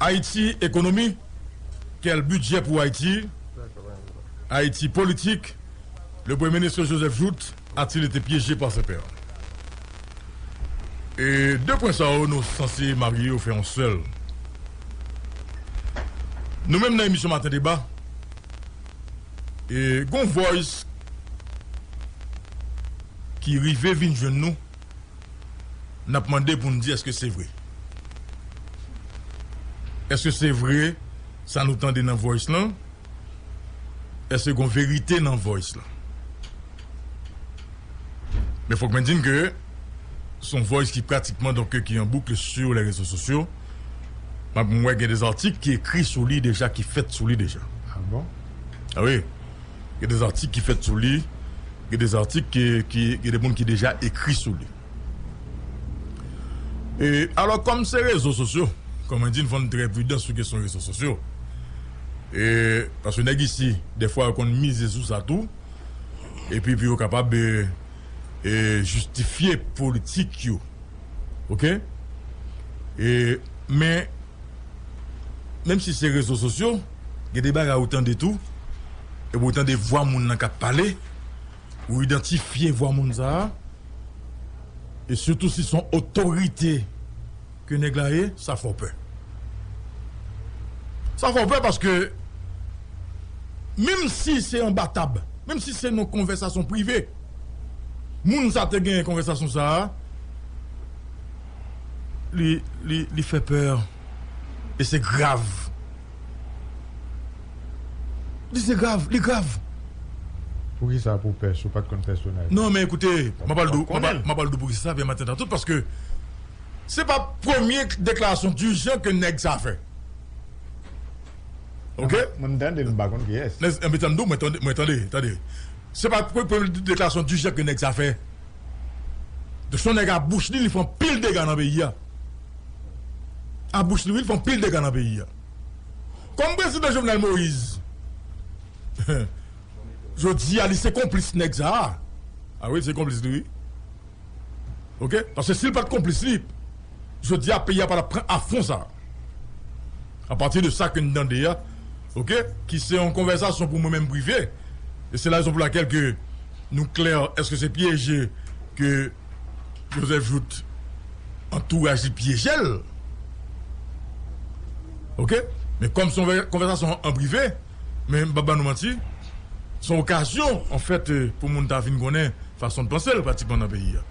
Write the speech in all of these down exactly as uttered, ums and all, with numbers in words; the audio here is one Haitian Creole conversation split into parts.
Haïti, économie, quel budget pour Haïti? Haïti, politique, le Premier ministre Joseph Jouthe a-t-il été piégé par ses pairs? E de pwen sa yo, nou sanse marye yo fè yon sèl. Nou menm nan emisyon Maten Deba, e gon voice ki rive vin jwenn nou, n ap mande pou n di èske se vre. Èske se vre sa nou tande nan voice lan? Èske gon verite nan voice lan? Men fòk mwen di n ke se yon voice ki pratikman, donk, ki an bouk sou lè rezo sosyo. M ap, m wè gen de zatik ki ekri sou li deja, ki fèt sou li deja. Ah bon? Ah wi. Gen de zatik ki fèt sou li. Gen de zatik ki, ki, gen de moun ki deja ekri sou li. E, alò, kòm se rezo sosyo, kòm mwen di, n fò n trè pridan sou kesyon rezo sosyo. E, paske nèg isi, dèfwa, yo konn mize sou sa tou. Epi, pou yo kapab, e, e, jistifye politik yo. Oke? E, men, menm si se rezo sosyo, gen de bagay ou tande tou, epi ou tande vwa moun nan k ap pale, ou idantifye vwa moun sa a, e sitou si se yon otorite ke nèg la ye, sa fè w pè. Sa fè w pè paske, menm si se anba tab, menm si se nan konvèsasyon prive, moun sa te genyen konvèsasyon sa a, li, li, li fè pè. E se grav. Li se grav, li grav. Poukisa pou pè si w pa t konn pèsonaj? Non, men ekoute, m ap al di w, m ap al, m ap al di w poukisa, byen maten nan tout, paske se pa premye deklarasyon dijan ke nèg sa fè. Oke? Mwen, mwen tande l, m pa konn kiyès. Nèg, enben, tann di w, mwen tande, mwen tande, tande. Se pa pre-, premye deklarasyon dijan ke nèg sa fè. Donk, se yon nèg a bouch li, li fè anpil dega nan peyi a. A bouch li, wi, li fè anpil dega nan peyi a. Kòm prezidan Jovenel Moïse, jodi a, li se konplis nèg sa a. A wi, li se konplis li, wi. Oke? Paske si l pa t konplis li, jodi a, peyi a pa t ap pran afwon sa a. Apati de sa ke n tande a, oke? Ki se yon konvèsasyon pou mwen menm prive. E se la rezon pou lakèl ke nou klè, èske se pyeje ke Joseph Jouthe antouraj li pyeje l? Oke? Men kòm se yon konvè-, konvèsasyon an prive, men m p ap ba nou manti, se yon okazyon, anfèt, pou moun ta vin konnen fason n panse l pratikman nan peyi a.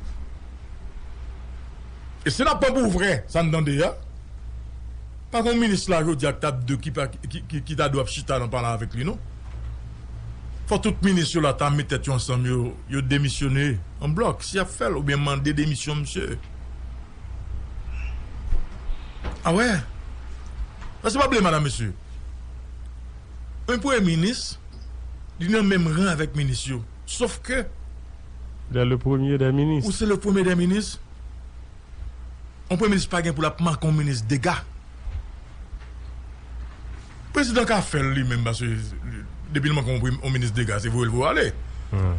E si n ap pran pou vrè sa n tande a, pa gen yon minis la jodi a ki ta dwe, ki pa, ki, ki, ki ta dwe ap chita nan pale avèk li, non. Fò tout minis yo la ta met tèt yo ansanm, yo, yo demisyone an blòk, si y ap fè l, oubyen mande demisyon misye. A wè. Paske pa bliye, madam, mesye. Yon premye minis, li nan menm ran avèk minis yo. Sof ke Il est le premier des ministres. Ou se le premye dè minis. Yon premye minis pa gen pou l ap manke yon minis dega. Prezidan ka fè l li menm, paske depi l manke yon premye, yon minis dega, se voye l voye ale. Hmm.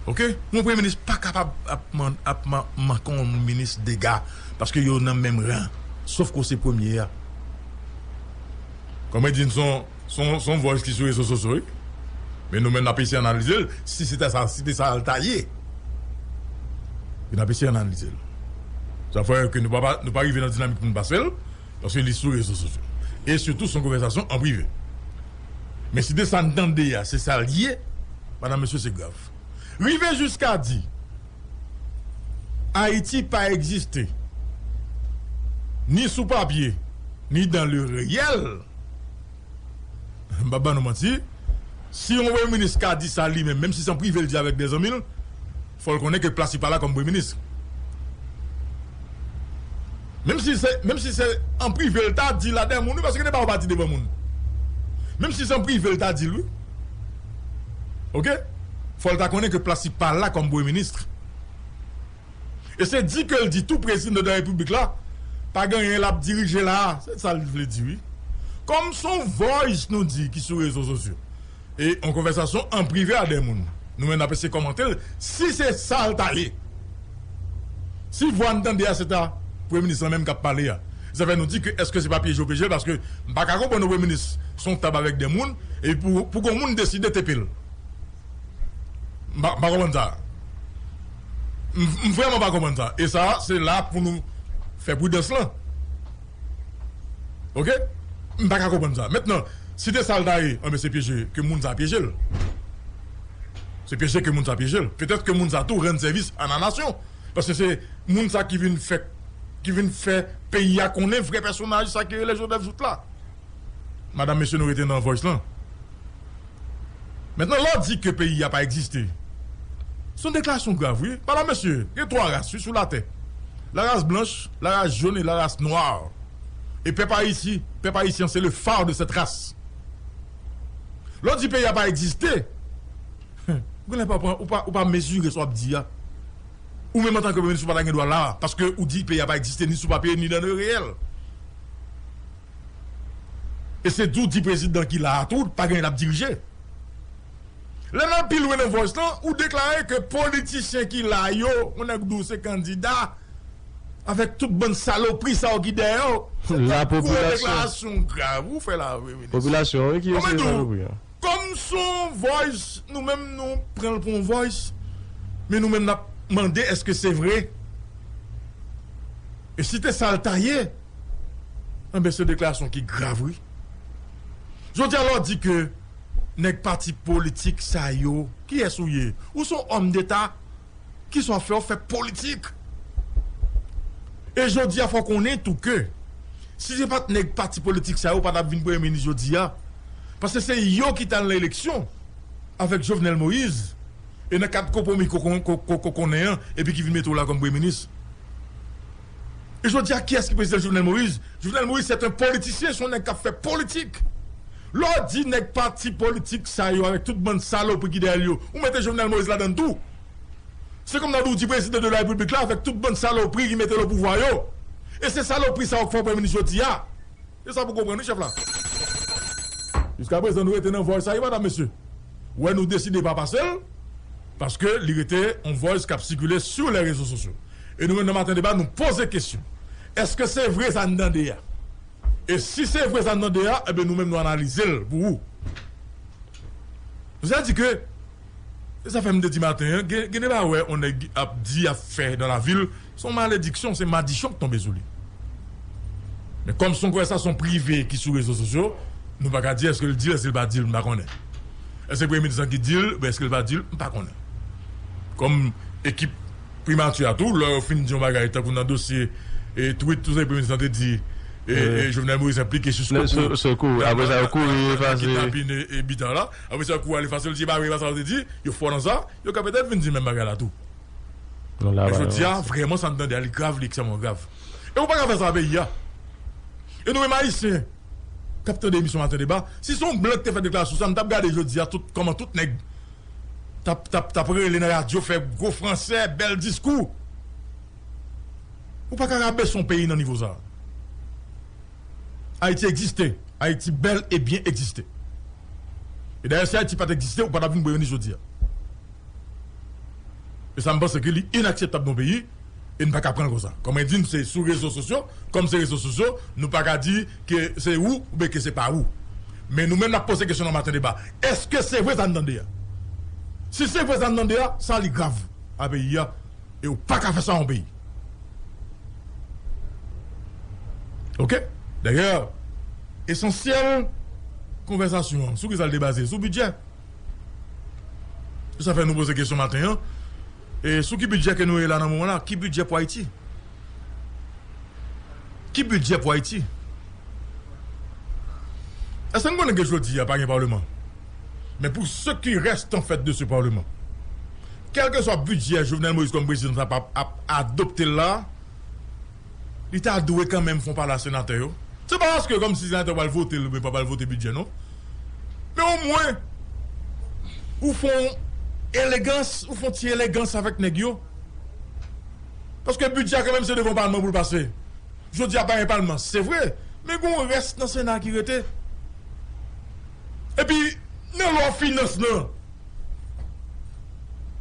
Oke? Yon premye minis pa kapab ap man-, ap man-, manke yon minis dega, paske yo nan menm ran. Sof ke w se premye a. Kòm mwen di n, se yon, se yon, se yon voice ki sou rezo sosyo, wi. Men nou menm n ap eseye analize l, si se te sa, si te sa l ta ye. N ap eseye analize l. Sa fè ke nou pa, nou pa rive nan dinamik pou n pase l, paske li sou rezo sosyo. E sitou, se yon konvèsasyon an prive. Men si de sa n tande a, se sa l ye, madam, mesye, se grav. Rive jiska di, Ayiti pa egziste, ni sou papye, ni dans le réel. M p ap ba nou manti. Si yon premye minis ka di sa li menm, menm si se an prive l di avèk de zanmi l, fò l konnen ke plas li pa la kòm premye minis. Menm si se, menm si se an prive l ta di l a dèyè moun, wi, paske gen de bagay ou pa di devan moun. Menm si se an prive l ta di l, wi. Oke? Fò l ta konnen ke plas li pa la kòm premye minis. E se di ke l di tou prezidan de la repiblik la, pa gen anyen l ap dirije la a. Se sa l vle di, wi. Kòm se yon voice nou di ki sou rezo sosyo. E yon konvèsasyon an prive a de moun. Nou menm n ap eseye kòmante l, si se sa l ta ye. Si vwa n tande a, se ta premye minis lan menm k ap pale a. Sa fè nou di ke èske se pa pyeje yo pyeje l, paske m pa ka konprann yon premye minis sou yon tab avèk de moun, epi pou, pou yon moun deside tepe l. M pa, m pa konprann sa. M, m vrèman pa konprann sa. E sa, se la pou nou fè pridans lan. Oke? M pa ka konprann sa. Mentnan, si te sa l ta ye, anben se pyeje ke moun sa pyeje l. Se pyeje ke moun sa pyeje l. Petèt ke moun sa tou rann sèvis a la nasyon. Paske se moun sa ki vin fè, ki vin fè peyi a konnen vrè pèsonaj sa ki rele Joseph Jouthe la. Madanm, mesye, nou rete nan voice lan. Mentnan, lè w di ke peyi a pa egziste, se yon deklarasyon grav, wi. Madanm, mesye, gen twa ras, wi, sou latè. La race blanche, la race jaune et la race noire. E pèp Ayiti, pèp ayisyen, c'est le phare de cette race. Lè w di peyi a pa egziste, ou genlè pa pran, ou pa, ou pa mezire sa w ap di a. Ou menm antanke premye minis, ou pa ta gen dwa la, paske ou di peyi a pa egziste ni sou papye, ni nan le reyèl. E se di w di prezidan ki la a tou, pa gen l ap dirije. Lè n al pi lwen nan voice lan, ou deklare ke politisyen ki la yo, yon nèg di w se kandida, avèk tout bann salopri sa yo ki dèyè yo. Se yon gwo deklarasyon grav ou fè la, wi, minis. Popilasyon, wi, ki yo se salopri an. Kòm se yon voice, nou menm nou pran l pou yon voice, men nou menm n ap mande èske se vre. E si te sa l ta ye, anben se yon deklarasyon ki grav, wi. Jodi a, lè w di ke nèg pati politik sa yo, kiyès ou ye? Ou se yon òm deta? Kisa w ap fè? W ap fè politik. E jodi a, fò w konnen tou ke si se pa t nèg pati politik sa yo, w pa t ap vin premye minis jodi a. Paske se yo ki t al nan eleksyon avèk Jovenel Moïse, e nan kad konpwomi ko, ko, ko, ko, ko konnen an, epi ki vin mete w la kòm premye minis. E jodi a, kiyès ki prezidan Jovenel Moïse? Jovenel Moïse, se yon politisyen, se yon nèg k ap fè politik. Lè w di nèg pati politik sa yo, avèk tout bann salopri ki dèyè l yo, ou mete Jovenel Moïse ladan l tou. Se kòm nan di w di prezidan de la repiblik la, avèk tout bann salopri ki mete l o pouvwa yo. E se salopri sa yo k fè w premye minis jodi a. E sa pou konprann, wi, chèf la. Jiskaprezan, nou rete nan voice sa, wi, madanm, mesye. Wè, nou deside pa pase l, paske li rete yon voice k ap sikile sou lè rezo sosyo. E nou menm nan Maten Deba, nou poze kesyon. Èske se vre sa n tande a? E si se vre sa n tande a, enben, nou menm, nou analize l pou ou. Sa di ke, e sa fè m te di maten an, gen, gen de bagay yon nèg ap di, ap fè nan lavil, se yon malediksyon, se madichon k tonbe sou li. Men kòm se yon konvèsasyon prive ki sou rezo sosyo, nou pa ka di èske l di l, èske l pa di l, m pa konnen. Èske premye minis lan ki di l, oubyen èske l pa di l, m pa konnen. Kòm ekip primati a tou, lè yo fin di yon bagay, tankou nan dosye, e, tweet, tout sa, premye minis lan te di, e, e, Jovenel Moïse enplike sou sou, sou kou. Apre sa, yo kouri efase. Kidnapin e, e biten la. Apre sa, yo kouri al efase l, di, e pa vre, e pa sa yo te di, yo fò nan sa, yo ka petèt vin di menm bagay la tou. Men jodi a, vrèman, sa n tande a, li grav, li ekstrèmman grav. E ou pa ka fè sa a peyi a. E nou menm Ayisyen k ap tande emisyon Maten Deba, si se yon blan ki te fè deklarasyon sa, m t ap gade jodi a tout, kòman tout nèg t ap, t ap, t ap rele nan radyo, fè gwo fransè, bèl diskou. Ou pa ka rabese yon peyi nan nivo sa. Ayiti egziste. Ayiti bèl e byen egziste. E dayè, si Ayiti pa t egziste, ou pa t ap vin premye minis jodi a. E sa, m panse ke li inakseptab nan yon peyi, e n pa ka pran l konsa. Kòm mwen di, se sou rezo sosyo, kòm se rezo sosyo, nou pa ka di ke se ou oubyen ke se pa ou. Men nou menm, n ap poze kesyon nan Maten Deba. Èske se vre sa n tande a? Si se vre sa n tande a, sa li grav a peyi a. E ou pa ka fè sa yon peyi. Oke? Dayè, esansyèl konvèsasyon an, sou ki sa l te baze? Sou bidjè. Se sa fè nou poze kesyon maten an. E sou ki bidjè ke nou ye la nan moman la? Ki bidjè pou Ayiti? Ki bidjè pou Ayiti? Èske n konnen ke jodi a pa gen palman? Men pou ce qui reste en fait de ce parlement, kèlkeswa bidjè Jovenel Moïse kòm prezidan sa ap, ap adopte l la, li ta dwe kanmenm fè yon pale a senatè yo. Se pa paske kòmsi senatè yo pral vote l oubyen pa pral vote bidjè, non. Men omwen, ou fè yon elegans, ou fè yon ti elegans avèk nèg yo. Paske bidjè a kanmenm se devan palman pou l pase. Jodi a pa gen palman, se vre, men gen yon rès nan Sena ki rete. Epi, nan lwa finans lan,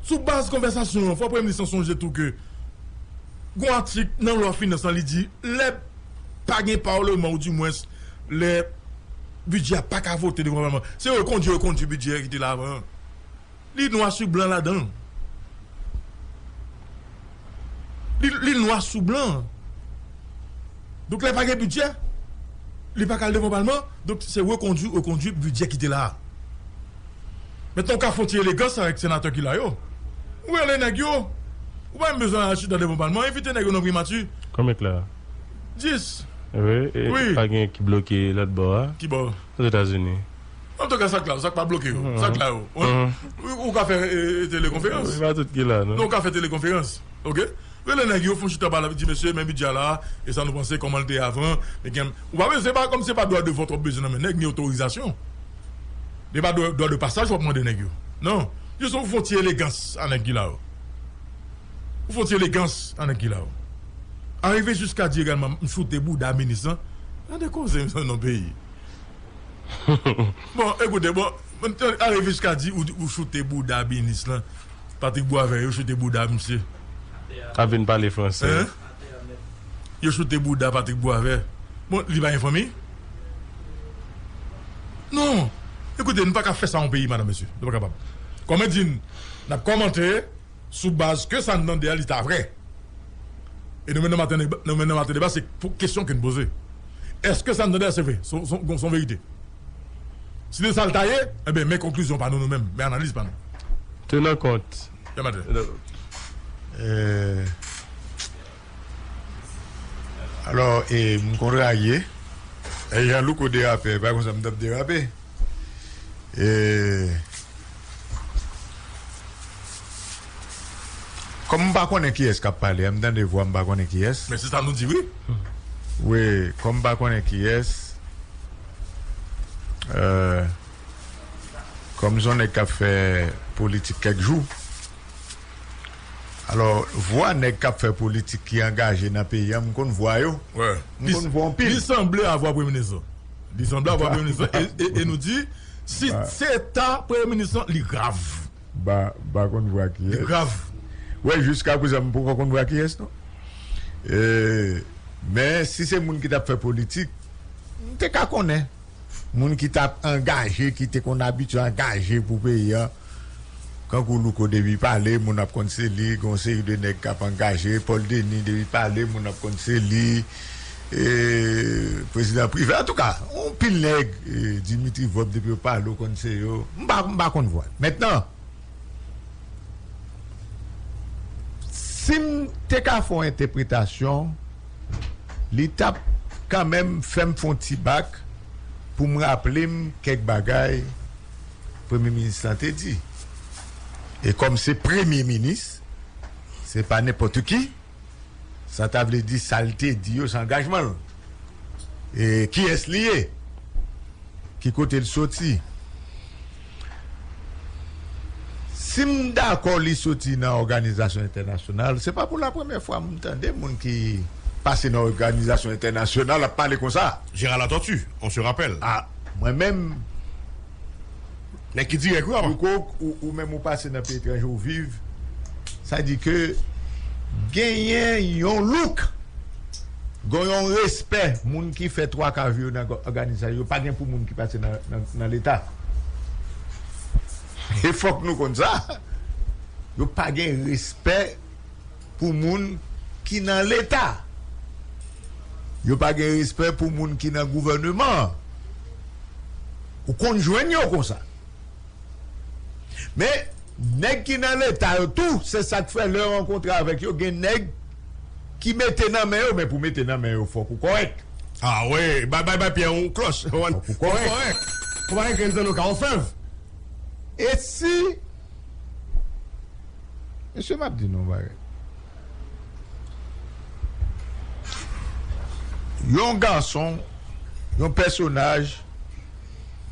sou baz konvèsasyon an, fò premye minis lan sonje tou ke gen yon atik nan lwa finans lan, li di, lè pa gen palman, oudimwens lè bidjè a pa ka vote devan palman. Se yo kondui, yo kondui bidjè ki te la avan an. Li nwa sou blan ladan l. Li, li nwa sou blan. Donk, lè pa gen bidjè, li pa ka al devan palman. Donk, se rekondui, rekondui bidjè ki te la a. Mentnan, ou ka fè yon ti elegans avèk senatè ki la yo. Ou rele nèg yo. Ou pa menm bezwen al chita devan palman. Envite nèg yo nan primati. Konbyen k la? Dis. Wi, e, wi. Pa gen ki bloke lòt bò a? Ki bò? Ozetazini. Antouka, sa k la, sa k pa bloke yo. Mhm. Sa k la yo. Mhm. Ou, ou ka fè, e, e, telekonferans. Wi, pa tout ki la, non. Non, ou ka fè telekonferans. Oke? Rele nèg yo, fè yon chita pale, di, mesye, men bidjè la, e sa nou panse, kòman l te ye avan, e gen, ou pa bezwen, se pa kòm se pa dwa de vòt w ap bezwen nan men nèg, ni otorizasyon. Se pa dwa, dwa de pasaj w ap mande nèg yo. Non. Jis ou fè yon ti elegans a nèg ki la yo. Ou fè yon ti elegans a nèg ki la yo. Arive jiska di egalman, m choute bouda minis lan. Gade koze, mesye, nan peyi. Bon, ekoute, bon, arive jiska di ou, ou choute bouda minis lan. Patrick Boisvert, yo choute bouda misye. Ap vin pale fransè. Hein? Yo choute bouda Patrick Boisvert. Bon, li pa gen fanmi? Non. Ekoute, nou pa ka fè sa yon peyi, madanm, mesye. Nou pa kapab. Kòm yo di n, n ap kòmante sou baz ke sa n tande a, li ta vrè. E nou menm nan maten deba, nou menm nan maten deba, se pou kesyon ke n poze. Èske sa n tande a se vre? Se, se, se yon verite. Si se sa l ta ye, enben, men konklizyon pa nou, nou menm, men analiz pa nou. Tenan kont. Demain matin. Euh, alò, e, m kontrarye. E Jean Louko derape, pa konsa m t ap derape. E, kòm m pa konnen kiyès k ap pale a, m tande vwa, m pa konnen kiyès. Men se sa nou di, wi. Wi, kòm m pa konnen kiyès, euh, kòm se yon nèg k ap fè politik kèk jou, alò, vwa nèg k ap fè politik ki angaje nan peyi a, m konn vwa yo. Wi. M konn vwa anpil. Li sanble a vwa premye minis lan. Li sanble a vwa premye minis lan. E, e, e nou di, si se ta premye minis lan, li grav. M pa, m pa konn vwa kiyès. Li grav. Wi, jiska prezan, m poko konn vwa kiyès, non. E, men, si se moun ki t ap fè politik, m te ka konnen. Moun ki t ap angaje, ki te konn abitye angaje pou peyi a. Kankou Louko depi pale, moun ap konn se li, gen yon seri de nèg k ap angaje. Paul Denis depi pale, moun ap konn se li. E, prezidan Privè, antouka, yon pil nèg, e, Dimitri Vorbe depi yo pale, ou konn se yo. M pa, m pa konn vwa l. Mentnan, si m te ka fè yon entèpretasyon, li t ap kanmenm fè m fè yon ti bak pou m raple m kèk bagay premye minis lan te di. E kòm se premye minis, se pa nenpòt ki, sa ta vle di sa l te di yo, se angajman l. E kiyès li ye? Ki kote l soti? Si m dakò li soti nan òganizasyon entènasyonal, se pa pou lapremyè fwa m tande moun ki pase nan òganizasyon entènasyonal ap pale konsa. Gérard Latortue, on se rappelle. A, mwen menm, nèg ki dirèk, wi, papa. Louko, ou, ou menm ou pase nan peyi etranje, ou viv, sa di ke genyen yon louk, gen yon respè, moun ki fè twa ka vi yo nan òganizasyon, yo pa gen pou moun ki pase nan, nan, nan Leta. E fòk nou konn sa. Yo pa gen respè pou moun ki nan Leta. Yo pa gen respè pou moun ki nan gouvèneman. Ou konn jwenn yo konsa. Men, nèg ki nan Leta yo tou, se sa k fè lè w rankontre avèk yo, gen nèg ki mete nan men yo, men pou mete nan men yo, fòk ou kòrèk. A wi, bay, bay, bay Pyè yon klòch. Fòk ou kòrèk. Ou pa gen grenn zanno ka yon fèv. E si, mesye, m ap di nou yon bagay. Yon gason, yon pèsonaj,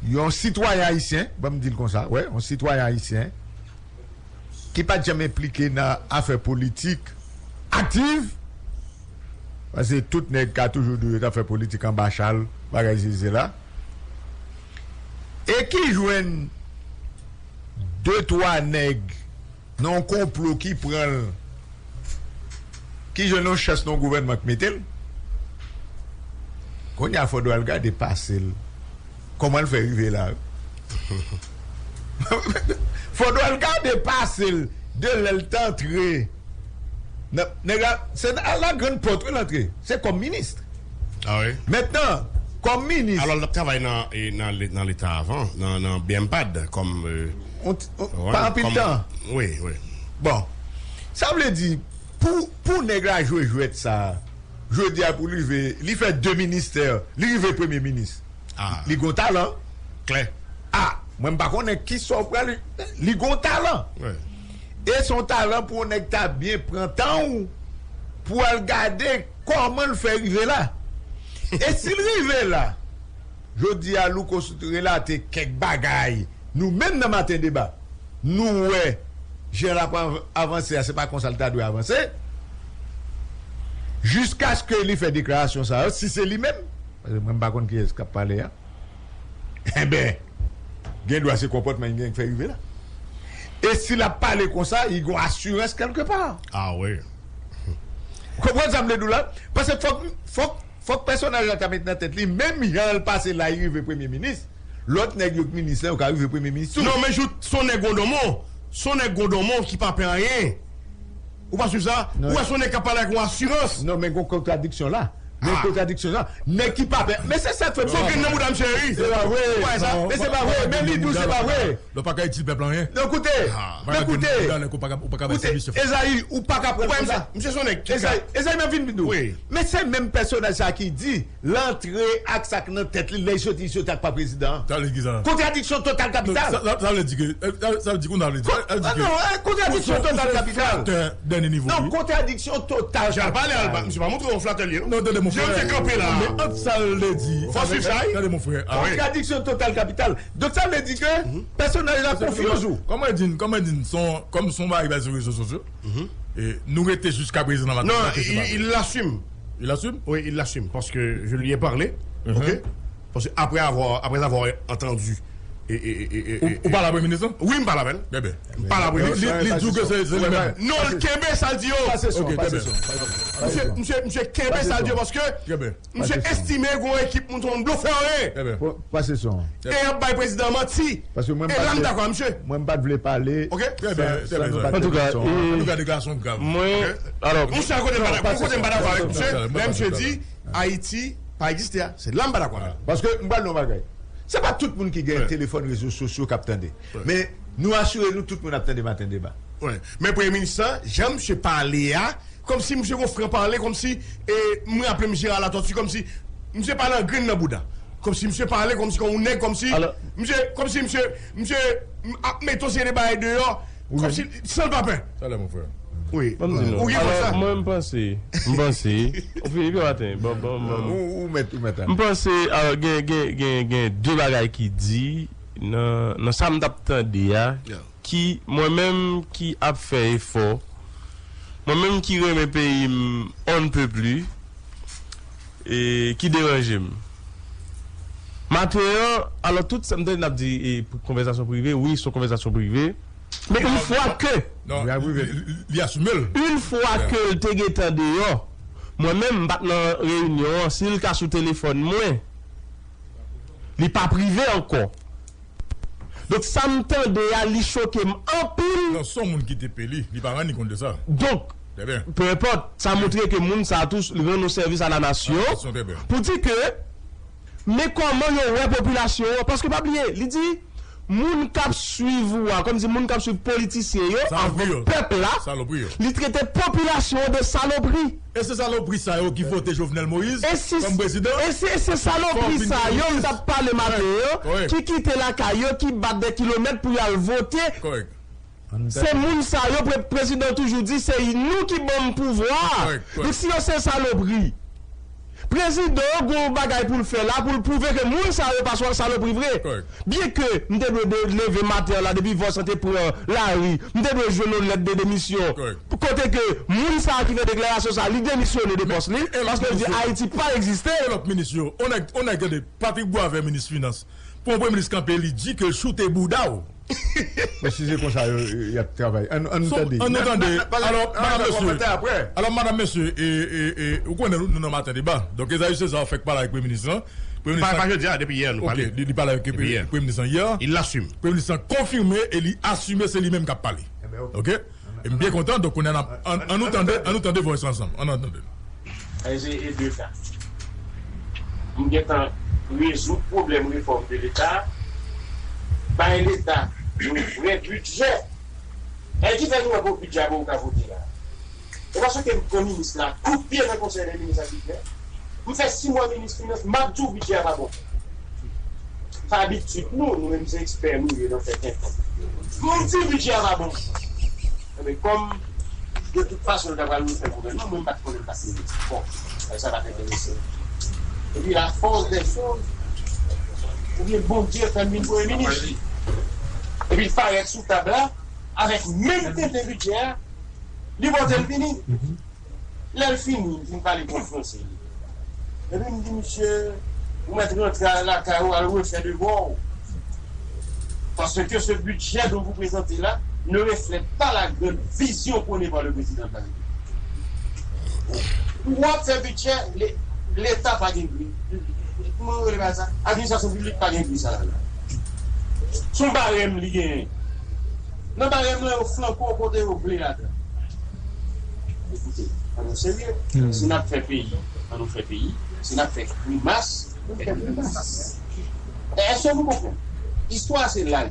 yon sitwayen ayisyen, ban m di l konsa, wi, yon sitwayen ayisyen, ki pa t janm enplike nan afè politik aktiv, paske tout nèg ka toujou di yo t ap fè politik anba chal, bagay sesi sela, e ki jwenn de twa nèg nan yon konplo ki pran l, ki jwenn yon chans nan yon gouvènman ki mete l. Kounye a fòdwa l gade pase l. Kòman l fè rive la? Fòdwa l gade pase l de lè l t antre. Nan, nèg la, se a la grann pòt wi l antre. Se kòm minis. Ah wi. Mentnan, kòm minis. Alò, l t ap travay nan, e, nan, le- nan Leta avan, nan, nan B M P A D, kòm. E, on, on, pa anpil tan. Wi, wi. Bon, sa vle di, pou, pou nèg la jwe jwèt sa a, jodi a pou li rive, li fè de ministè, li rive premye minis. Ah. Li gon talan. Klè. Ah, mwen m pa konnen ki sa w pral, li gon talan. Wi. E se yon talan pou yon nèg ta byen pran tan w pou al gade kòman l fè rive la. E si l rive la, jodi a Louko sot relate kèk bagay, nou menm nan maten deba, nou wè jan l ap av- avanse a, se pa konsa l ta dwe avanse. Jiskaske li fè deklarasyon sa yo, si se li menm, paske mwen m pa konn kiyès k ap pale a. Enben, gen dwa se konpòtman li gen k fè rive la. E si l ap pale konsa, li gon asirans kèlkepa. Ah wi. Ou konprann sa m vle di w la? Paske fòk, fòk, fòk pèsonaj la ta met nan tèt li, menm jan l pase la, li rive premye minis, lòt nèg yo k minis lan, yo ka rive premye minis tou. Non, men jout, se yon nèg Gwondonmon. Se yon nèg Gwondonmon ki pa pè anyen. Ou pa swiv sa? Ou wè se yon nèg k ap pale ak yon asirans. Non, men gon kontradiksyon la. Men kontradiksyon sa. Nèg ki pa pè. Men se sa k fè m. Fòk gen nan bouda m, cheri. Se pa vre. Ou pa wè sa? Men se pa vre. Men li di w se pa vre. Lè w pa ka itil pèp la anyen. Non, koute. Men koute. Koute, Ezayi, ou pa ka pran sa. Misye se yon nèg ki ka. Ezayi, Ezayi, men vin di w. Wi. Men se menm pèsonaj sa ki di, l antre ak sa k nan tèt li, lè l soti, l soti ak pa prezidan an. Sa vle di ki sa? Kontradiksyon total kapital. Sa, sa, sa vle di ke, sa, sa vle di konsa vle di. Sa vle di ke non, eh, kontradiksyon total kapital. Flatè dènye nivo. Non, kontradiksyon total kapital. Jan l pale a, misye pa montre yon flatè l ye, non. Non, tande mon frè. Jan misye kanpe la. Men ant sa l te di. Fò swiv sa, wi. Tande mon frè. Kontradiksyon total kapital. Donk, sa vle di ke pèsonaj la konfyouz ou. Kòman di, kòman di, son, kòm son bagay bay sou rezo sosyo, e nou rete jiska prezan nan maten. Non, il, il l'assume. Il assume? Oui, il l'assume, parce que je lui ai parlé, ok? Parce que après avoir, après avoir entendu, e, e, e, e, e, ou, ou pale avè minis lan? Wi, m pale avè l. M pale avè l. Li, li, li di w ke se, se li menm. Non, l kenbe sa l di yo. Ok, trè byen. Misye, misye, misye kenbe sa l di yo, paske misye estime gen yon ekip moun, se yon blofè yo ye. Trè byen. Pase son. E y ap bay prezidan manti. Paske mwen, e la m dakò ak misye. Mwen, m pa t vle pale. Ok? Trè byen, trè byen. Antouka, antouka, deklarasyon grav. Mwen, alò, yon sèl kote m pa dakò, yon kote m pa dakò avèk misye, lè misye di Ayiti pa egziste a. Se la m pa dakò avè l. Paske m pral di yon bagay. Se pa tout moun ki gen telefòn, rezo sosyo k ap tande. Men nou asire nou tout moun ap tande Maten Deba. Wi. Men premye minis lan, jan misye pale a, kòmsi misye gon fran pale, kòmsi, e, m raple m Gérard Latortue, kòmsi misye pale an grenn nan bouda. Kòmsi misye pale, kòmsi kòm yon nèg, kòmsi misye, kòmsi misye, misye ap mete yon seri de bagay deyò, kòmsi san l pa pè. Talè, mon frè. Wi. Ban m di nou. Ou gen pwen sa? Alò, mwen, m panse, m panse, ou fini pye maten, bon, bon, bon. Ou, ou mèt, ou mèt ale. M panse, alò, gen, gen, gen, gen de bagay ki di nan, nan sa m t ap tande a, ki, mwen menm ki ap fè efò, mwen menm ki renmen peyi m on ne peut plus, e ki deranje m. Maten an, alò, tout sa m tande n ap di, e, konvèsasyon prive, wi, se yon konvèsasyon prive. Men yon fwa ke. Non, li, li, li asime l. Yon fwa ke l te gentan deyò, mwen menm, m pa t nan reyinyon an, si l ka sou telefòn mwen, li pa prive ankò. Donk, sa m tande a, li choke m anpil. Non, se yon moun ki te peli, li pa rann li kont de sa. Donk, trè byen, pe enpòt, sa montre ke moun sa a tou, li rann yon sèvis a la nasyon. Pou di ke, men kòman yo wè popilasyon an, paske pa bliye, li di, moun k ap swiv ou a, kòmsi moun k ap swiv politisyen yo, anvan pèp la, li trete popilasyon an de salopri. E se salopri sa yo ki vote Jovenel Moïse kòm prezidan. E se, e se salopri sa yo, m t ap pale maten an, ki kite lakay yo, ki bat dè kilomèt pou y al vote. Se moun sa yo, pre-, prezidan toujou di, se nou ki ban m pouvwa a. Donk, si yo se salopri, prezidan an gon yon bagay pou l fè la, pou l pwouve ke moun sa yo pa sal-, salopri vre. Byenke m te dwe de-, leve maten an la, depi Vòs lan te pran lari, m te dwe jwenn yon lèt de demisyon. Kote ke moun sa a ki fè deklarasyon sa a, li demisyone de pòs li, paske l di Ayiti pa egziste. E lòt minis yo, on nèg, on nèg, tande, Patrick Boisvert, minis finans, pou yon premye minis kanpe, li di ke l choute bouda w. Bon, si se konsa, yo, y ap travay. Ann, ann nou tande. Ann nou tande. Alò, madanm, mesye. Alò, madanm, mesye, e, e, e, ou konnen nou, nou nan maten deba. Donk, Esaü César fèk pale avèk premye minis lan. Premye minis lan, pa jodi a, depi yè, nou pale. Ok, li, li pale avèk premye minis lan yè. Il l'assume. Premye minis lan konfime e li asime se li menm k ap pale. Ok? E m byen kontan, donk, kounye a, ann, ann nou tande, ann nou tande vwa sa ansanm. Ann nou tande. Sa se e de ka. M gentan rezoud pwoblèm refòm de Leta, bay Leta yon vrè bidjè. E ki fè nou wè pou bidjè a pou ou ka vote la. E paske m pran minis la, kout pye nan konsèy de minis ak bidjè. M fè sis mwa minis finans, m ap di w bidjè a pa bon. Sa abitid nou, nou menm se ekspè nou ye nan fè tenten. M di bidjè a pa bon. Enben, kòm de tout fason yo ta pral refè gouvènman, mwen m pa t konnen m pa t minis. Bon, sa pa t enterese m. Epi la force des choses, oubyen Bondye fè m vin premye minis. Epi l parèt sou tab la, avèk menm tenten bidjè a, li pote l vini. Lè l fini, li fin pale konfranse li. Epi m di, misye, ou mèt rantre lakay ou, al refè devwa w. Parce que ce budget dont vous présentez là ne reflète pas la grande vision prônée par le président de la République. W ap fè bidjè, le- Leta pa gen pri. Kòman yo rele bagay sa? Administrasyon piblik pa gen pri sa la. Se yon barèm li genyen. Nan barèm lan, yo flanke w kote yo vle ladan. Ekoute, ann nou serye. Si n ap fè peyi, ann nou fè peyi. Si n ap fè grimas, ann nou fè grimas. Èske nou konprann? Istwa se la.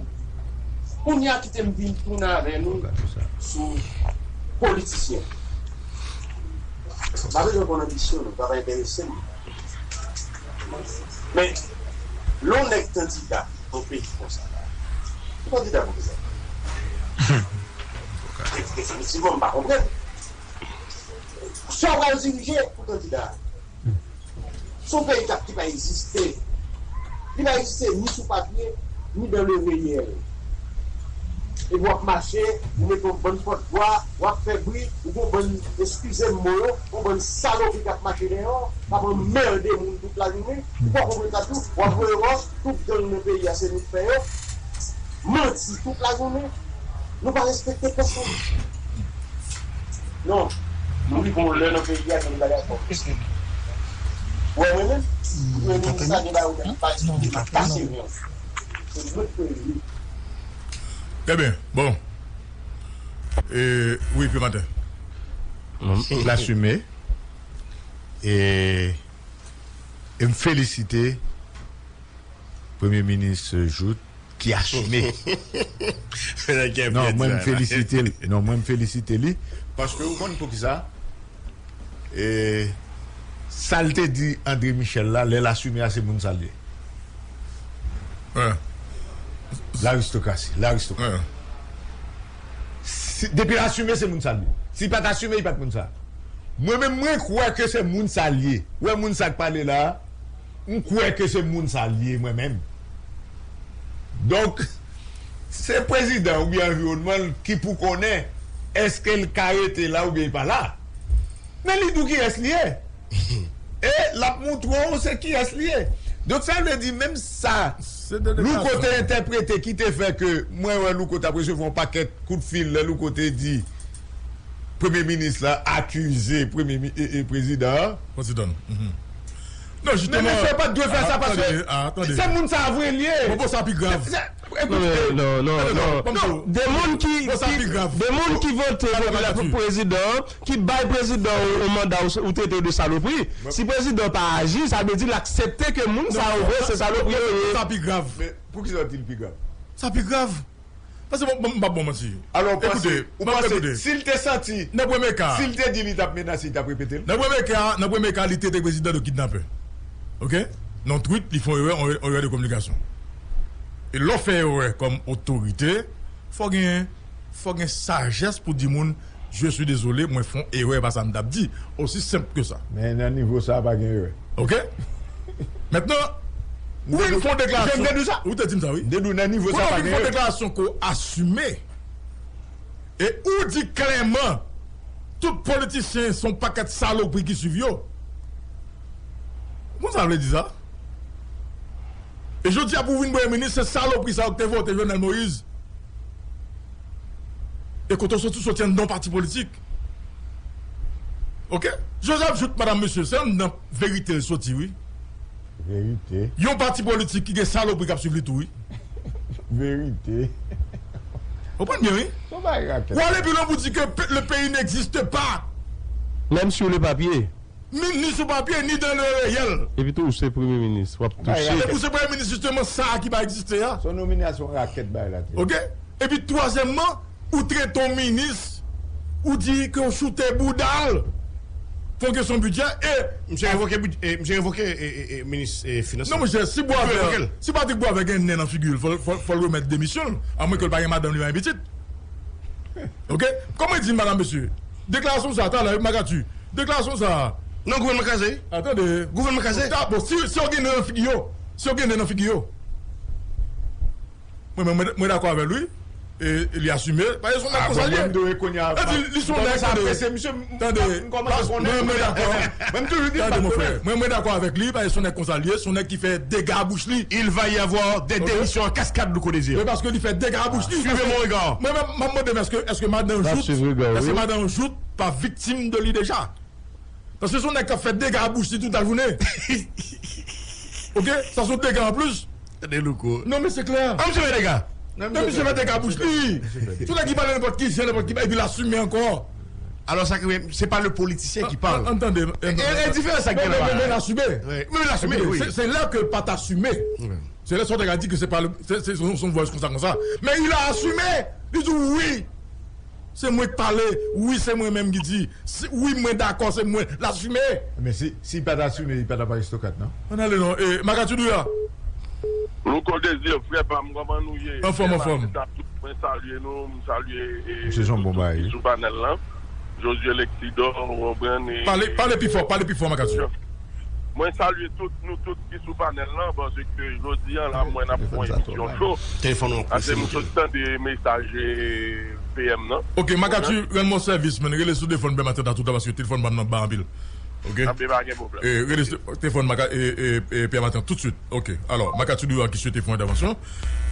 Kounye a, kite m vin tounen avè nou sou politisyen. M pa bezwen konn anbisyon nou, sa pa enterese m. Men, lè yon nèg kandida nan peyi konsa, ki kandida pou kisa? Definitivman, m pa konprann. Sa w pral dirije pou kandida a. Se yon peyi k ap, ki pa egziste. Li pa egziste ni sou papye, ni dans le réel. Epi w ap mache, ou mete yon bann pòtvwa, w ap fè bri, ou gon bann, eskize m mo yo, yon bann salopri k ap mache dèyè w, k ap anmède moun tout lajounen, ou pa konprann sa tou, w ap voye wòch, tout gang nan peyi a se nou k fè yo, manti tout lajounen, nou pa respekte pèsonn. Non, nou rive yon lè nan peyi a, nou pa dakò. Ou wè mwen menm? Premye minis la gen bagay ou pa di, pa serye. Se lòt peyi. Trè byen. Bon. E, wi, Pye Maten. L asime. E, e m felisite Premye Minis Jouthe ki asime. Non, mwen m felisite li. Non, mwen m felisite li. Paske ou konn poukisa? E, sa l te di André Michel la, lè l asime a, se moun sa l ye. Laristokrasi, laristokrasi. Si, depi l asime, se moun sa l ye. Si l pa t asime, li pa t moun sa. Mwen menm, mwen kwè ke se moun sa l ye. Ou wè moun sa k pale la a, m kwè ke se moun sa l ye, mwen menm. Donk, se prezidan oubyen anviwònman l ki pou konnen èske l ka rete la oubyen li pa la. Men li di w kiyès li ye. E l ap montre w se kiyès li ye. Donk, sa vle di, menm sa Louko te entèprete ki te fè ke mwen wè Louko t ap resevwa yon pakèt kout fil lè Louko te di Premye minis la akize premye mi- e, e, prezidan an. Prezidan. Mhm. Non, men jisteman, mesye pa t dwe fè sa, paske se moun sa vre l ye. Bon, bon, sa pi grav. Non, non, non, non. De moun ki, de moun ki vote pou prezidan, ki bay prezidan ou, ou manda ou, ou trete de salopri. Si prezidan pa aji, sa vle di l aksepte ke moun sa yo vre se salopri yo ye. Sa pi grav. Men poukisa w di l pi grav? Sa pi grav. Paske bon, bon, m p ap ba w manti. Alò, w panse, ou panse, si l te santi, nan premye ka, si l te di li t ap menase, li t ap repete l? Nan premye ka, nan premye ka, li trete prezidan de kidnapè. Oke? Nan yon tweet, li fè yon erè, yon erè de kominikasyon. E lè w fè erè kòm otorite, fò gen, fò gen sajès pou di moun, je suis désolé, mwen fè yon erè, pa sa m t ap di. Osi senp ke sa. Men nan nivo sa a, pa gen erè. Oke? Mentnan, ou vin fè yon deklarasyon. Ou te di m sa, wi. Ou te di w nan nivo sa a, pa gen erè. Ou vin fè yon deklarasyon ke w asime. E ou di klèman, tout politisyen se yon pakèt salopri ki swiv yo. Ou konn sa vle di sa? E jodi a pou w vin premye minis, se salopri sa yo ki te vote Jovenel Moïse. E kote w soti, w soti anndan yon pati politik. Oke? Joseph Jouthe, madanm, mesye, se anndan verite l soti, wi. Verite. Yon pati politik ki gen salopri k ap swiv li tou, wi. Verite. Ou konprann byen, wi. Ou ale pi lwen pou di ke pe- le pays n'existe pas. Menm si w le papye. Ni sou papye, ni dans le réel. Epi tou, ou se premye minis, w ap touche. Epi w se premye minis, jisteman, sa a ki pa egziste a. Se yon nominasyon rakèt bay la te. Oke? Epi twazyèmman, ou trete yon minis, ou di ke w choute bouda l pou yon kesyon bidjè, e Misye revoke bid- e, misye revoke e, e, e, minis e, finans. Non, monchè, si Boisvert, si Patrick Boisvert gen nen nan figi l, fò, fò, fò l remèt demisyon l, amwen ke l pa gen madanm li pa gen pitit. Oke? Kòman di, madanm, mesye? Deklarasyon sa, talè, Makati. Deklarasyon sa. Non, gouvènman kraze. Atande. Gouvènman kraze. Bon, si, si yo gen nen nan figi yo, si yo gen nen nan figi yo, mwen, mwen, mwen, mwen dakò avè l, wi. E, e li asime. Paske se yon nèg konsa li ye. Li se yon nèg, tande. Tande. Mwen, mwen dakò. Tande, mon frè. Mwen, mwen dakò avèk li, paske se yon nèg konsa li ye, se yon nèg ki fè dega bouch li. Il va y avoir des démissions en cascade, Louko Désir. Wi, paske li fè dega bouch li. Suivez mon regard. Mwen menm, m ap mande m, èske, èske madan Jouthe, èske madan Jouthe pa viktim de li deja? Paske se yon nèg k ap fè dega bouch li tout lajounen. Oke? Sa se yon dega anplis. Tande, Louko. Non, men se klè. An, misye fè dega. Non, misye fè dega bouch li. Se yon nèg ki pale nenpòt ki jan, nenpòt ki, epi l asime ankò. Alò, sa ki, se pa le politisyen ki pale. An tande. E, e diferans sa ki gen la. Men l asime. Wi, men l asime, wi. Se, se lè ke l pa t asime. Se lè sa w te ka di ke se pa le, se, se, se yon vòs konsa, konsa. Men il a assume. Li di wi. Se mwen k pale. Wi, se mwen menm ki di. Si, wi, mwen dakò, se mwen. L asime. Men si, si li pa t asime, li pa t ap aristokrat, non? Ann ale non. E, Makati Douya. Louko Désir, frè pa m, kòman nou ye? Anfòm, anfòm. Mwen salye nou, m salye e, tout ki sou panèl lan. Josué Lexidor, ou konprann, e pale, pale pi fò, pale pi fò, Makati. Mwen salye tout, nou tout ki sou panèl lan, paske jodi a la, mwen n ap fè yon emisyon cho. Telefòn ou an kouze. Paske m sot tande mesaj e, P M nan. Oke, Makati, rann mwen sèvis, men rele sou telefòn P M nan tout tan, paske telefòn pa m nan ba anpil. Oke? Anben, pa gen pwoblèm. E, rele sou telefòn Maka-, e, e, e, P M nan tout swit. Oke. Alò, Makati Douya ki swete fè yon entèvansyon.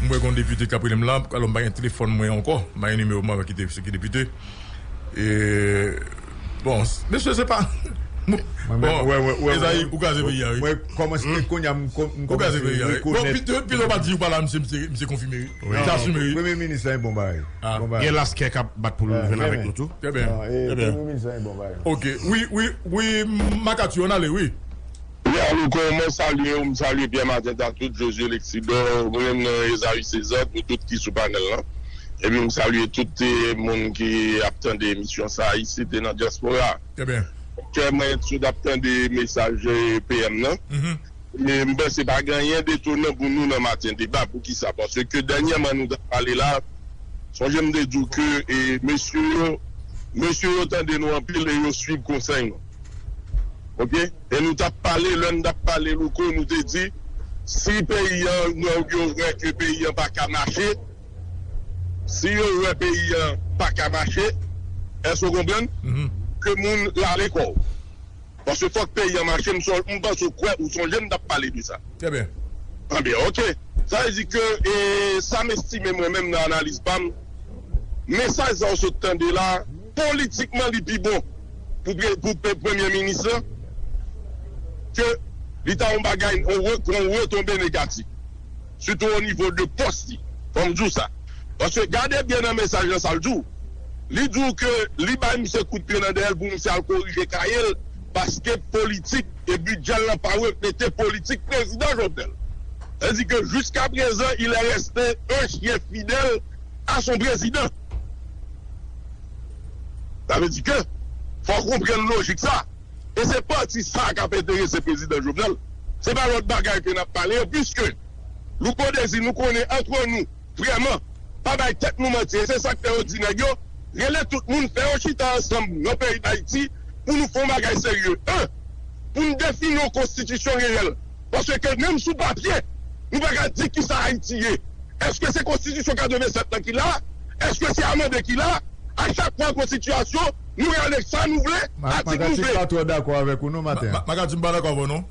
Mwen gen yon depite k ap rele m la, alò m pa gen telefòn mwen ankò. M pa gen nimewo mwen avèk ki te, se ki depite. E, bon, mesye, se pa. Bon, Ezayi, ou kraze peyi a, wi. Mwen kòmanse kounye a, m kòmanse rekonèt. Bon, pito, pito pa di ou pa la, misye, misye, misye konfime, wi. Misye asime, wi. Premye minis la, bon bagay. Bon bagay. Gen Laskè k ap bat pou l jwenn avèk nou tou. Trè byen. Trè byen. Premye minis la, bon bagay. Oke, wi, wi, wi, Makati, ann ale, wi. Wi, Louko, mwen salye w, m salye Pierre Martin Tatout, Josué Lexidor, mwen menm nan Ezayi Sezant, nou tout ki sou panèl lan. Epi m salye tout, eh, moun ki ap tande emisyon sa a isit e nan dyaspora. Trè byen. Kè mwen sot ap tande mesaj, eh, P M nan. E m panse pa gen anyen detonan pou nou nan Maten Deba. Poukisa? Paske dènyèman nou t ap pale la, sonje m te di w ke, eh, mesye yo, mesye yo tande nou anpil e yo swiv konsèy nou. Oke? E nou t ap pale, lè n t ap pale, Louko, nou te di, si peyi an, nou, yo wè ke peyi an pa ka mache, si yo wè peyi an pa ka mache, èske w konprann? Ke moun lave kò w. Paske fòk peyi an mache, m son-, m panse w kwè, ou sonje m t ap pale de sa. Trè byen. Anben, oke. Sa vle di ke, e, sa m estime mwen menm nan analiz pa m, mesaj sa w sot tande la, politikman li pi bon pou pre-, pou pre-, premye minis lan ke li ta yon bagay, yon re-, yon retonbe negatif. Sitou o nivo de pòs li. Fò m di w sa. Paske gade byen nan mesaj lan sa l di w. Li di w ke li bay misye kout pye nan dèyè l pou misye al korije kaye l, paske politik e bidjè l lan pa reflete politik prezidan Jovenel. Sa vle di ke jiska prezan, il est resté un chien fidèle à son président. Sa vle di ke fò w konprann lojik sa. E se pati sa k ap enterese prezidan Jovenel. Se pa lòt bagay ke n ap pale yo, piske Louko Désir, nou konnen antre nou, vrèman, pa bay tèt nou manti. E se sa k fè yo di nèg yo, rele tout moun, fè yo chita ansanm nan peyi Dayiti pou nou fè yon bagay serye. En, pou n defini yon konstitisyon reyèl. Paske menm sou papye, nou pa ka di kisa Ayiti ye. Èske se konstitisyon katrevennsèt lan ki la? Èske se amande ki la? A chak fwa yon konstitisyon, nou rale sa nou vle, atik nou vle. Makati pa twò dakò avèk ou non, Maten. Ma-, Ma-, Makati, m pa dakò avè w non.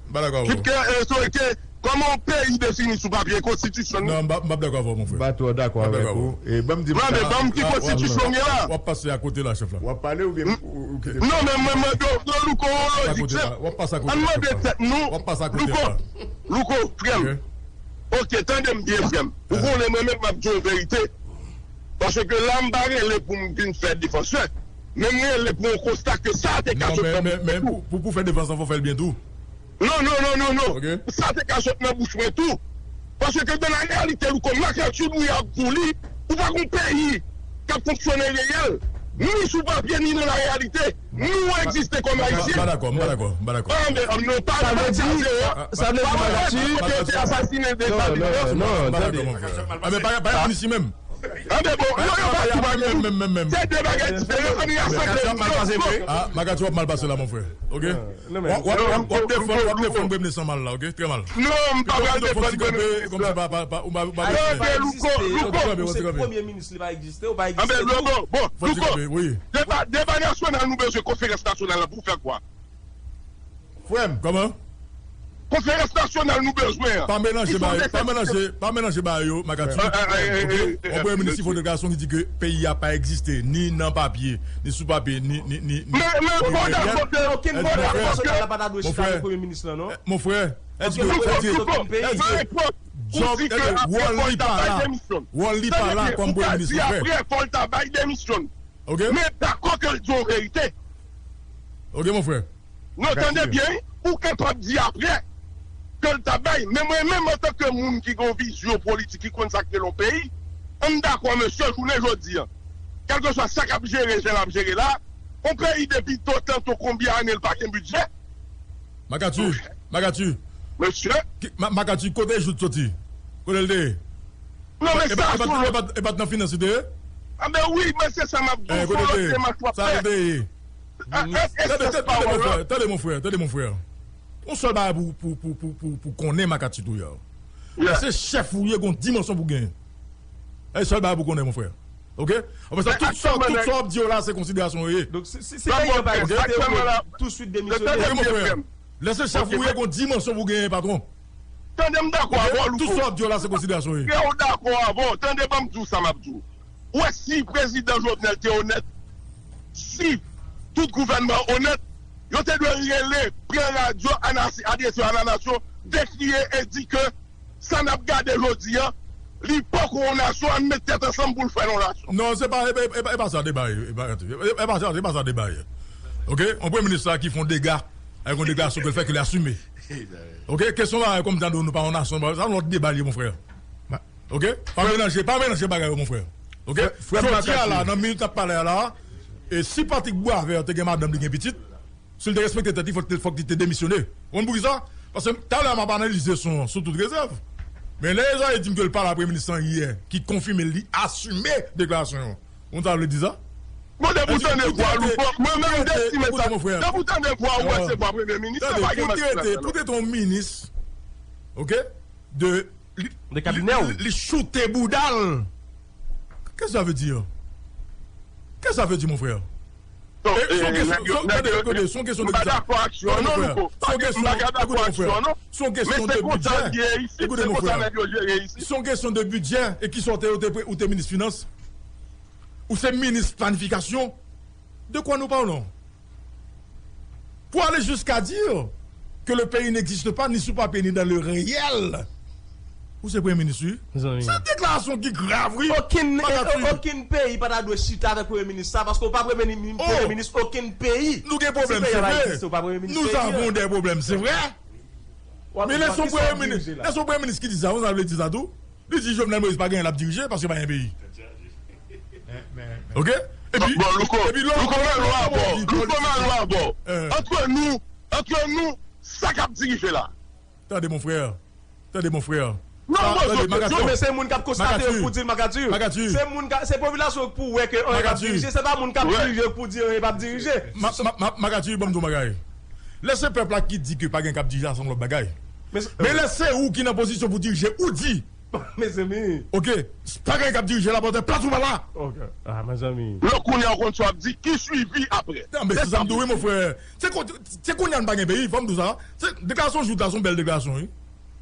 M pa dakò avè w. Kit ke, eh, so, ke Kòman yon peyi defini sou papye? Konstitisyon li. Non, m pa m pa dakò avè w, mon frè. M pa twò dakò avèk ou. E ban m di w sa. Non, men ban m ki konstitisyon gen la. W ap pase akote la, chèf la. W ap pale oubyen ou ou kite? Non, men mwen mande w, non, Louko, lojik senp. W ap pase akote la, chèf la. W ap pase akote la. Ann mande tèt nou. W ap pase akote la. Louko, Louko, frè m. Ok, tande m byen, frè m. Ou konnen mwen menm m ap di w yon verite. Paske la m pa rele pou m vin fè defansè. Men m rele pou yon konsta ke sa te ka sot nan bouch mwen tou. Non, men, men, men pou, pou, pou fè defans lan, fò w fè l byen tou. Non, non, non, non, non. Ok. Sa te ka sot nan bouch mwen tou. Paske dans la réalité, Louko, Marc Arthur Bouillard ap di w li, ou pa gon peyi k ap fonksyone reyèl, ni sou papye, ni nan la réalité. Nou egziste kòm Ayisyen. M pa dakò, m pa dakò, m pa dakò. Ah, men, ah, non, pa, sa vle di, sa vle di, Marc Arthur, te asasinen de Marc Arthur. Non, non, non, tande. M pa dakò, mon frè. Ah, men pa, pa yon minis li menm. Ah, men bon, yo, yo pa tou bagay. Menm, menm, menm, menm. Se de bagay diferan. Ann rasanble nou. Ah, Marc Arthur w ap mal pase la, mon frè. Ok? W ap, w ap, w ap, w ap defann, w ap defann premye san mal la, ok? Trè mal. Non, m pa pral defann premye minis la. Tande, Louko, Louko. Se premye minis li pa egziste, ou pa egziste tou. Bon, bon, Louko. Deba, deba nasyonal nou bezwen, konferans nasyonal la pou fè kwa? Frè m. Kòman? Konferans nasyonal nou bezwen an. Pa melanje bagay, pa melanje, pa melanje bagay yo, Marc Arthur. Ok? Yon premye minis ki fè yon deklarasyon ki di ke peyi a pa egziste, ni nan papye, ni sou papye, ni, ni, ni, ni. Men, men, fò dakò ke, fò dakò ke. Konferans nasyonal la pa ta dwe chita avèk premye minis lan, non? Mon frè, Louko, Louko, Louko, nan epòk ou di ke apre fò l ta bay demisyon. Wòl li pa la kòm premye minis, mon frè. Apre fò l ta bay demisyon. Ok? Men dakò ke l di yon verite. Ok, mon frè. Non, tande byen, wi. Ou kapab di apre ke l ta bay, men mwen menm antanke moun ki gen yon vizyon politik, ki konn sa k rele yon peyi, m dakò, mesye, jounen jodi a, kèlkeswa sa k ap jere, jan l ap jere la, yon peyi depi tanto, tanto konbyen ane l pa gen bidjè. Marc Arthur, Marc Arthur. Mesye. Ki, Ma-, Marc Arthur, kote Jouthe soti? Kote l te ye? Non, men sa, e pa t nan finans li te ye? Ah, ben wi, men se sa m ap di w, se yon lòt demach w ap fè. Kote l te ye? Tande, tande, mon frè, tande, mon frè, tande, mon frè. Yon sèl bagay pou, pou, pou konnen, Marc Arthur, tou ya. Lè se chèf ou ye, gon dimansyon pou genyen. E sèl bagay pou konnen, mon frè. Ok? Apre sa, tout sa, tout sa w ap di yo la, se konsiderasyon yo ye. Donk, si, si, si peyi an pa egziste, ou dwe touswit demisyone. Ok, mon frè. Lè se chèf ou ye, gon dimansyon pou genyen, patwon. Tande, m dakò avè w, Louko. Tout sa w ap di yo la, se konsiderasyon yo ye. Frè, ou dakò avè w. Tande, ban m di w sa m ap di w. Ou wè, si prezidan Jovenel te onèt, si tout gouvènman an onèt, yo te dwe rele, pran radyo, anasi-, adrese yo a la nasyon, dekriye e di ke sa n ap gade jodi a, li poko yon nasyon, ann met tèt ansanm pou l fè yon nasyon. Non, se pa, e, e, e, e pa sa deba ye, e pa, e pa sa, e pa sa deba ye. Ok? Yon premye minis la ki fè yon dega, avèk yon deklarasyon ke l fè, ke l asime. Ok? Kesyon la, kòm ta di nou pa yon nasyon, sa yon lòt deba li ye, mon frè. Ok? Pa melanje, pa melanje bagay yo, mon frè. Ok? Frè, frè m, jodi a la, nan minit n ap pale a la, e si Patrick Boisvert te gen madanm li, gen pitit, si l te respekte tèt li, fòk, fòk li te demisyone. Ou konn poukisa? Paske talè a m ap analize son an sou tout rezèv. Men lè Ezayi di m ke l pale a premye minis lan yè, ki konfime li asime deklarasyon an. Ou konn sa vle di sa? Bon, depi w tande vwa Louko, mwen menm m te estime sa. Depi w tande vwa ou wè se vwa premye minis, se pa gen manti ladan l. Pou trete yon minis, ok, de li, li, li, li choute bouda l. Qu'est-ce que ça veut dire? Qu'est-ce que ça veut dire, mon frère? Non, eh, nèg yo, nèg yo, tande, tande, se yon kesyon de bidjè. M pa dakò ak yo, non, Louko. M pa dakò ak yo, non. Men se konsa l ye isi, se konsa nèg yo jere isi. Se yon kesyon de bidjè. E ki sa w te, ou te, ou te minis finans? Ou se minis planifikasyon? De quoi nous parlons? Pour aller jusqu'à dire que le pays n'existe pas, ni sous papier, ni dans le réel. Ou se premye minis, wi. Mezanmi. Se deklarasyon ki grav, wi. Okenn, okenn peyi pa ta dwe chita avèk premye minis sa, paske w pa premye mi-, premye minis okenn peyi. Nou gen pwoblèm, se vre. Nous avons des problèmes, c'est vrai. Men lè se yon premye minis, lè se yon premye minis ki di sa, ou sa vle di sa tou? Li di Jovenel Moïse pa gen anyen l ap dirije paske pa gen peyi. Ok? Epi, bon, Louko, epi lè Louko, Malo a bò. Louko, Malo a bò. Antre nou, antre nou, sa k ap dirije la? Tande, mon frè. Tande, mon frè. Non, non, men se moun k ap konstate yo pou di l, Marc Arthur. Se moun k ap, se popilasyon pou wè ke anyen p ap dirije, se pa moun k ap dirije pou di anyen p ap dirije. Marc Arthur, ban m di w yon bagay. Lè se pèp la ki di ke pa gen k ap dirije, sa se yon lòt bagay. Men lè se ou ki nan pozisyon pou dirije, ou di. Mezanmi. Ok, pa gen k ap dirije la, pandan plas ou pa la. Ok. Ah, mezanmi. Lè kounye a w konn sa w ap di, ki swivi apre? Non, men se sa m di w, wi, mon frè. Se kon-, se kounye a n pa gen peyi, fò m di w sa. Se deklarasyon Jouthe la, se yon bèl deklarasyon, wi.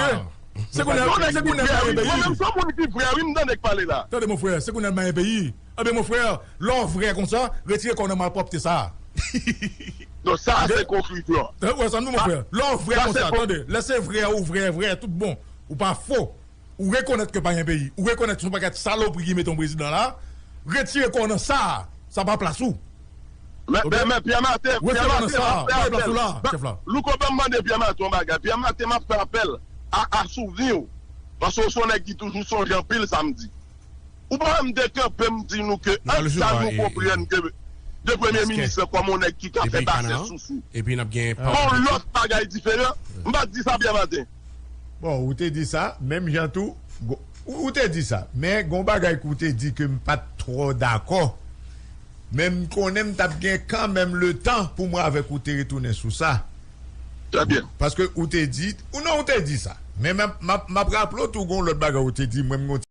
Tande? Se kounye a, se kounye a mayen peyi. Mwen menm se yon moun ki vrè, wi, m tande k pale la. Tande, mon frè, se kounye a mayen peyi. Ebyen, mon frè, lè w vrè konsa, retire kò w nan malpwòpte sa a. Non, sa a se konklizyon. Ou wè sa m di, mon frè? Lè w vrè konsa, tande, lè se vrè, ou vrè, vrè, tout bon, ou pa fo. Ou rekonèt ke pa gen peyi. Ou rekonèt se yon pakèt salopri ki mete yon prezidan la. Retire kò w nan sa a. Sa pa plas ou. Men, men, men, Pyè Maten, Pyè Maten, m ap fè apèl. Louko, ban m mande Pyè Maten yon bagay. Pyè Maten, m ap fè apèl a, a souvni w. Paske w se yon nèg ki toujou sonje anpil sa m di. Ou pa wè m te kanpe m di nou ke ant sa nou konprann ke de premye minis lan kòm yon nèg ki ka fè pase sousou. Epi n ap gen yon lòt bagay diferan. M pa t di sa Pyè Maten. Bon, ou te di sa, menm jan tou, ou te di sa. Men gon bagay ke w te di ke m pa t twò dakò. Men m konnen m t ap gen kanmenm letan pou mwen avèk ou te retounen sou sa. Trè byen. Paske ou te di, ou non, ou te di sa. Men m ap, m ap, m ap raple w tou gon lòt bagay ou te di, mwen m gon